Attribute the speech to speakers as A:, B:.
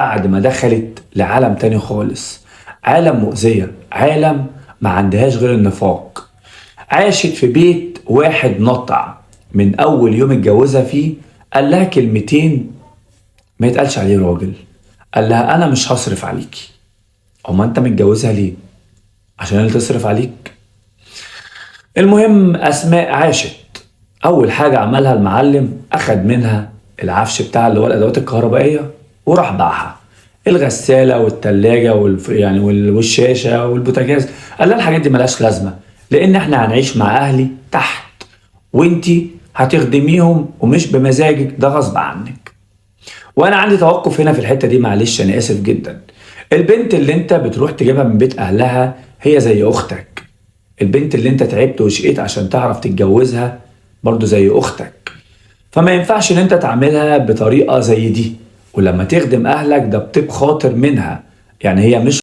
A: بعد ما دخلت لعالم تاني خالص، عالم مؤذية، عالم ما عندهاش غير النفاق. عاشت في بيت واحد نطع، من أول يوم اتجوزها فيه قال لها كلمتين ما يتقالش عليه راجل. قال لها أنا مش هصرف عليكي. أما أنت متجوزها ليه؟ عشان اللي تصرف عليك؟ المهم أسماء عاشت. أول حاجة عملها المعلم أخد منها العفش بتاع اللي هو الأدوات الكهربائية وراح باعها، الغسالة والتلاجة يعني والشاشة والبوتاجاز. قال لها الحاجات دي ملهاش لازمة، لأن احنا هنعيش مع أهلي تحت وانتي هتخدميهم ومش بمزاجك، ده غصب عنك. وانا عندي توقف هنا في الحتة دي، معلش انا اسف جدا. البنت اللي انت بتروح تجيبها من بيت اهلها هي زي اختك. البنت اللي انت تعبت وشقيت عشان تعرف تتجوزها برضو زي اختك، فما ينفعش ان انت تعملها بطريقة زي دي. ولما تخدم اهلك ده بطيب خاطر منها، يعني هي مش